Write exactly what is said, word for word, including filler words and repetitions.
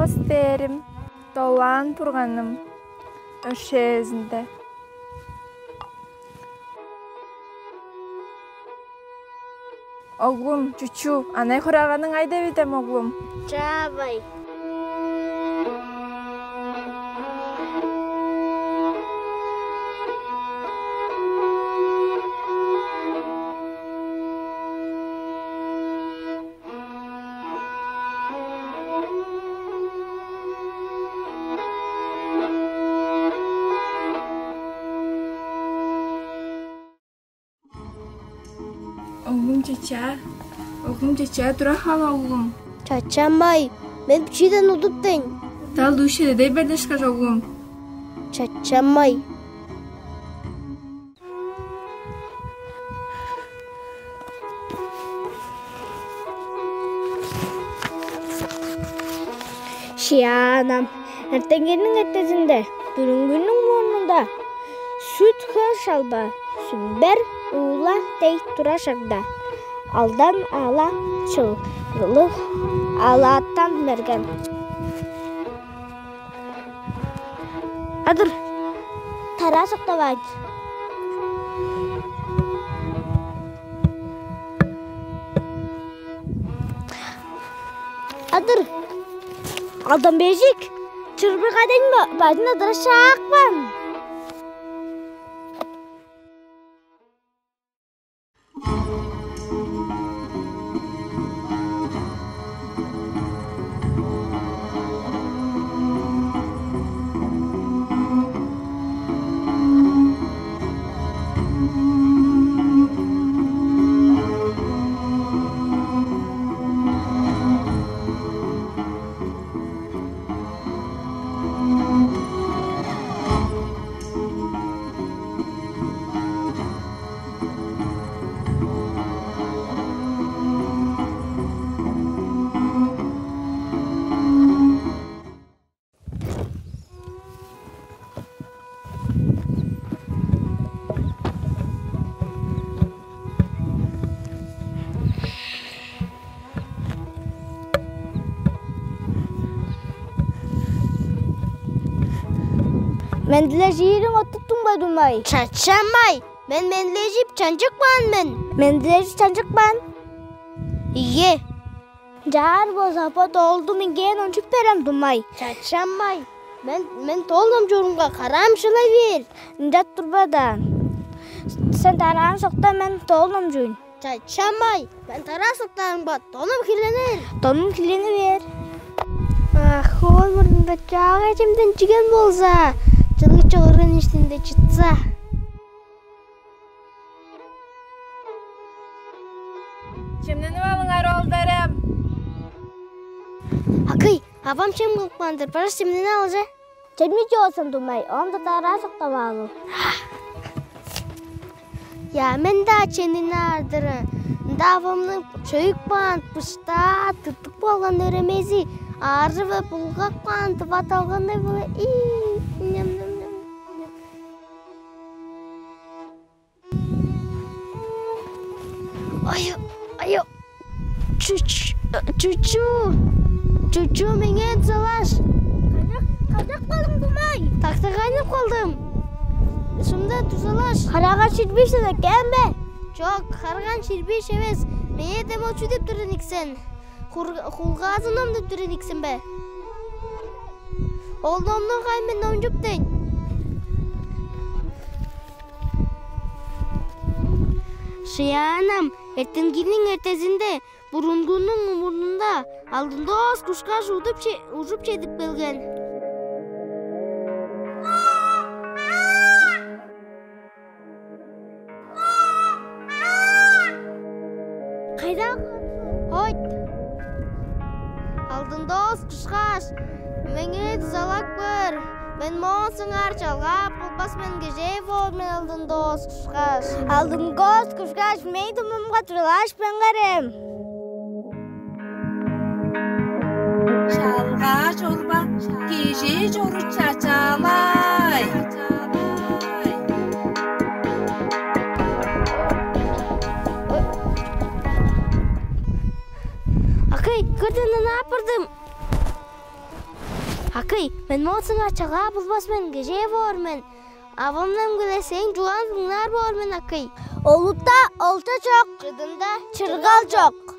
Бос дээрим, долаан бурганым, өршээзинде. Оглум, чүчүү, анай-хураганың ай девидем, оглум? Чаавай. Оглум, чачаа. Оглум, чачаа, тура хал, оглум. Чачамай, мен бичииден удуптайн. Дал дүүшеде дей бердешкаш, оглум. Чачамай. Шыяанам, эртенгиниң эртезинде, бүрүнгүнүң мурнунда, сүт-хөл шалба, сүмбер уула дег турар шагда, алдан ала чылгылыг алаатан берген. Адыр, тараа соктавайн. Адыр, алдан бежик, чырбыргадайн бажын адыра шаапкан. Мендилежиириң оттуттуң бе, Думай? Чачамай, мен мендилежип чанчыкпаан мен. Мендилежип чанчыкпаан? Ийе. Чаар болза, бо тоолду меңээ номчуп берем, Думай. Чачамай, мен, мен тоол номчуурумга, караам шылай бээр. Ынчап турба даан. Сен тараан сокта, мен тоол номчуйн. Чачамай, мен тараа соктаарымга, тонум хиленир. Тонум хилени бээр. Ах, ол мурнунда чаагай чемден чиген болза, чылгы чогурган иштинде чытса. Чемненип алыңар, оолдарым. Акый, авам чем кылып каан-дыр, баш чемненип алча. Чемни чоозун, Думай, оон-даа тараа соктап аалы. Я, мен-даа чемненип аар-дыр. Ында авамның чөйүп каан быштаа тыптып калган өремези, ааржы-биле булгап каан тыва талганы-биле. Ий, ням, ням, ням. Аю, аю. Чүч-, чүчүү. Чүчүү, меңээ дузалаш. Кайдак, кайдак калдың, Думай? Тактыганып калдым. Шумда дузалаш. Хараган ширбиш эвес экен бе? Чок, хараган ширбиш эвес. Меңээ дем ол чүү деп турдуң ийик сен? Хур-, хулгаазын ам деп турдуң ийик сен бе? Ол номну кайын мен номчуптайн? Шыяанам, эртенгиниң эртезинде, бурунгунуң мурнунда алдын-доос кушкаш удуп че-, ужуп чедип келген. Кайда? Хойт. Алдын-доос кушкаш, меңээ дузалап көр. Мен моон сыңар чалгаап болбас мен, кежээ боор мен, алдын-доос кушкаш. Алдын-доос кушкаш, мээң дуңмамга дузалаш беңерем. Чалгаа чорба, кежээ чору чачаалай. Акый, көрдүң, ынаар апардым. Акый, мен моон сыңар чалгаа булбас мен, кежээ боор мен. Авамдан биле сээң чугаан дыңнаар боор мен, акый. Олутта олча чок, чыдында чыргал чок.